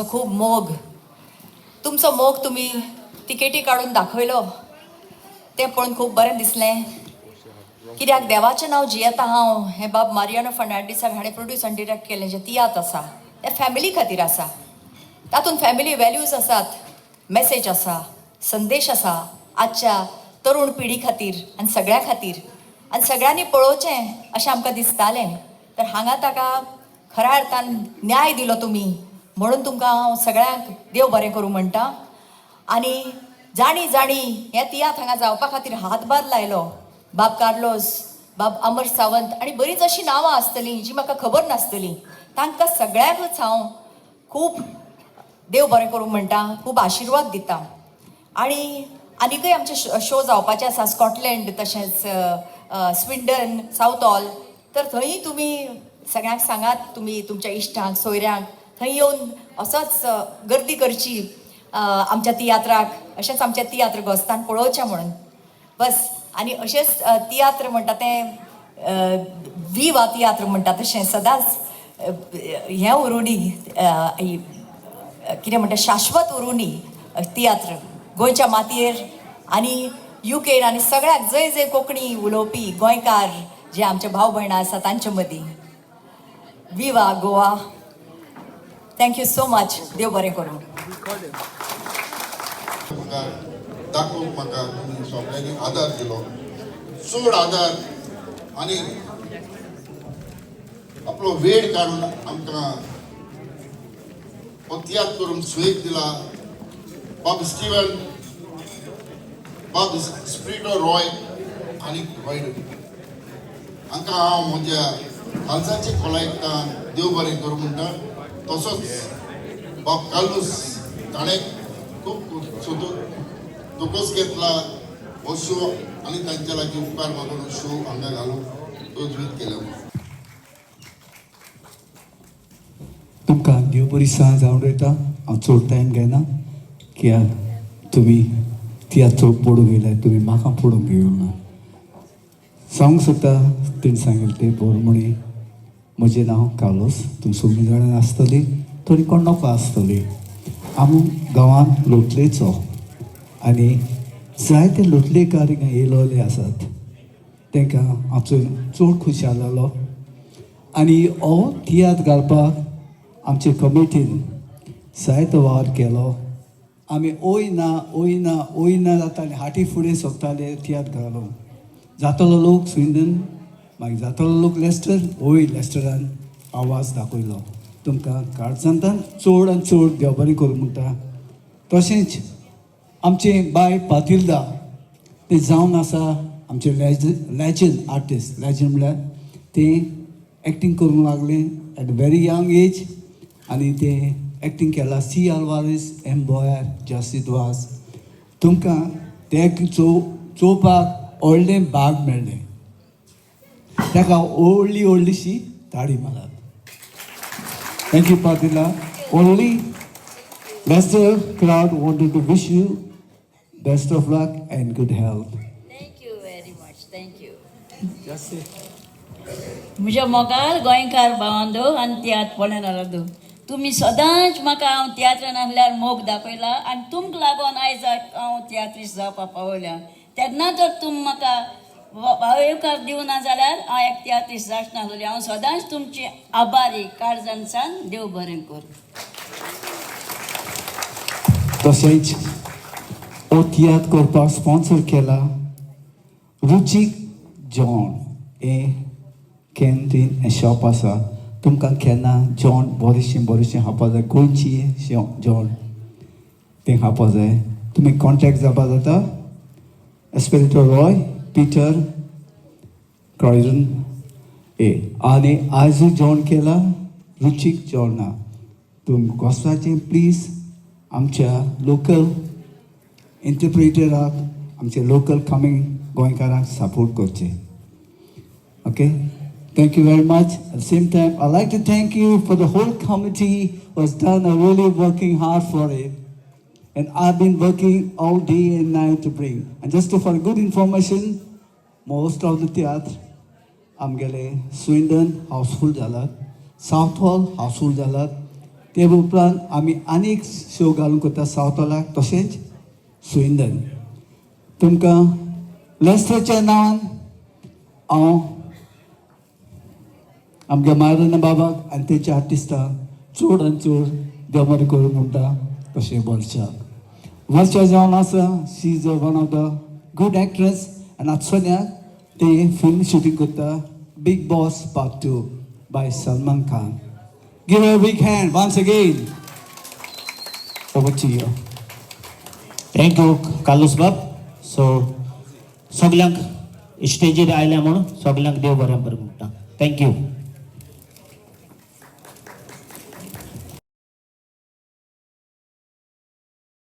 खूब मोग, तुमचो मोग तुमी तिकेटी काडून दाखयलो तें पळोवन खूब बरें दिसलें. कित्याक देवाचें नांव जियेता हांव हें बाब मारियानो फर्नांडीस साहेब हाणें प्रोड्यूस आनी डिरेक्ट केलें जें तियात्र आसा तें फॅमिली खातीर आसा. तातूंत फॅमिली वॅल्यूज आसात, मॅसेज आसा, संदेश आसा आजच्या तरूण पिढी खातीर आनी सगळ्यां खातीर, आनी सगळ्यांनी पळोवचें अशें आमकां दिसतालें. तर हांगा ताका खऱ्या अर्थान न्याय दिलो तुमी, म्हणून तुमकां हांव सगळ्यांक देव बरें करूं म्हणटा. आनी जाणी जाणी हे तियात्र हांगा जावपा खातीर हातभार लायलो, बाब कार्लोस, बाब अमर सावंत आनी बरीच अशीं नांवां आसतलीं जी म्हाका खबर नासतलीं, तांकां सगळ्यांकूच हांव खूब देव बरें करूं म्हणटा, खूब आशिर्वाद दिता. आनी आनीकय आमचे शो जावपाचे आसा स्कॉटलँड, तशेंच स्विंडन, सावथ हॉल, तर थंय तुमी सगळ्यांक सांगात, तुमी तुमच्या इश्टांक सोयऱ्यांक थंय येवन असोच गर्दी करची आमच्या तियात्राक, अशेंच आमच्या तियात्र गोस्तान पळोवचें म्हणून बस. आनी अशेंच तियात्र म्हणटा तें विवा तियात्र म्हणटा तशें सदांच हें उरूं दी, कितें म्हणटा, शाश्वत उरूं दी तियात्र गोंयच्या मातयेर आनी युकेन आनी सगळ्याक जंय जंय कोंकणी उलोवपी गोंयकार जे आमचे भाव भयणां आसा तांचे मदीं. Viva Goa. Thank you so much. देव बरें करूं. म्हाका दाखोवंक म्हाका तुमी सगळ्यांनी आदार दिलो, चड आदार आनी आपलो वेळ काडून आमकां हो तियात्र करूंक सुयेग दिला. बाब स्टिवन, बाब स्प्रिटो रॉय आनी रॉयड हांकां हांव म्हज्या काळजाचे खोलायेंतल्यान देव बरें करूं म्हणटा. तसोच बाब कार्लूस, ताणें खूब सोदून तोकोस घेतला हो शो आनी तांच्या लागीं उपकार मागून शो हांगा घालूंक तजवीज केल्या. तुमकां देव बरी सांज हांव उलयता. हांव चड टायम घेना, कित्याक तुमी तियात्र चड पडूंक येयल्या, तुमी म्हाका पडूंक येवंक ना. सांगूंक सोदता, तेणी सांगिल्लें तें बोरमणी. म्हजें नांव कार्लोस. तुमी सगळीं जाणां आसतलीं, थोडीं कोण नको आसतली. आमी गांवांत लोटलेचो आनी जायते लोटलेकार हिंगा येयलोले आसात. तांकां आमचो चड खुशाल जालो आनी हो तियात्र घालपाक आमचे कमिटीन जायतो वावर केलो. आमी ओय ना, ओय ना, ओय ना जाताले, हाटी फुडें सोदताले तियात्र घालूंक. जातलो लोक स्विंडन, मागीर जातलो लोक लेस्टर, ओय लेस्टरान आवाज दाखयलो. तुमकां काळजांतल्यान चड आनी चड देव बरें करूं म्हणटा. तशेंच आमचें बाय पातिल्दा, तें जावन आसा आमचें लॅजंड आर्टिस्ट. लॅजंड म्हणल्यार तें एक्टींग करूंक लागलें एट व्हेरी यंग एज आनी तें एक्टींग केलां सी आलवारीस, एम बोयार, जासीद वास. तुमकां तें एक्टींग चोवपाक व्हडलें भाग मेळ्ळें. ताका व्हडली व्हडलीशी ताळी मारात. Thank you, Patilda. Only Leicester crowd wanted to wish you best of luck and good health. Thank you very much, thank you. Just it. म्हज्या मोगाळ गोंयकार भावांदो आनी तियात्र पळयनारादो, तुमी सदांच म्हाका हांव तियात्रान आसल्यार मोग दाखयला आनी तुमकां लागून आयज हांव तियात्रीस्ट जावपाक पावल्या. तेन्ना जर तुमी म्हाका येवकार दिवना जाल्यार हांव एक तियात्रीस्ट जावच नासलोली. हांव सदांच तुमची आभारी काळजान. देव बरें करूं. तशेंच हो तियात्र करपाक स्पॉन्सर केला रुचीक जेवण हें कॅन्टीन, हें शॉप आसा. तुमकां केन्ना जेवण बरेंशें बरेंशें खावपा जाय, गोंयची जेवण तें खावपा जाय, तुमी कॉन्टेक्ट जावपा जाता एस्पेरिटो रॉय, पिटर क्रॉयजन ए. आनी आयजूय जेवण केलां रुचीक जेवण ना. तुमी गोस्ताचें प्लीज आमच्या लोकल इंटरप्रिटराक, आमचे लोकल कमींग गोंयकारांक सपोर्ट करचे. Okay, thank you very much. At the same time, I'd like to thank you for the whole committee who has done a really working hard for it. And I've been working all day and night to bring. And just to, for good information, most of the theatre, आमगेले Swindon housefull जालात, south hall housefull जालात. ते उपरांत आमी आनीक show घालूंक करता सावथॉलाक तशेंच सुइंदन. तुमकां लेस्टरच्या नांवान हांव आमच्या मायरना बाबाक आनी तेच्या आर्टिस्टांक चड आनी चड देव बरें करूं म्हणटा. तशें वर्षाक, वर्षा जावन आसा, she is one of the good actress आनी आतां सद्याक ते फिल्म शुटींग करता, Bigg Boss part 2 by Salman Khan. Give a big hand once again. Over to you. Thank you Carlos बाब. सो सगल्यांक स्टेजीर आयल्या म्हणून सगल्यांक देव बरें बरें म्हणटा. Thank you.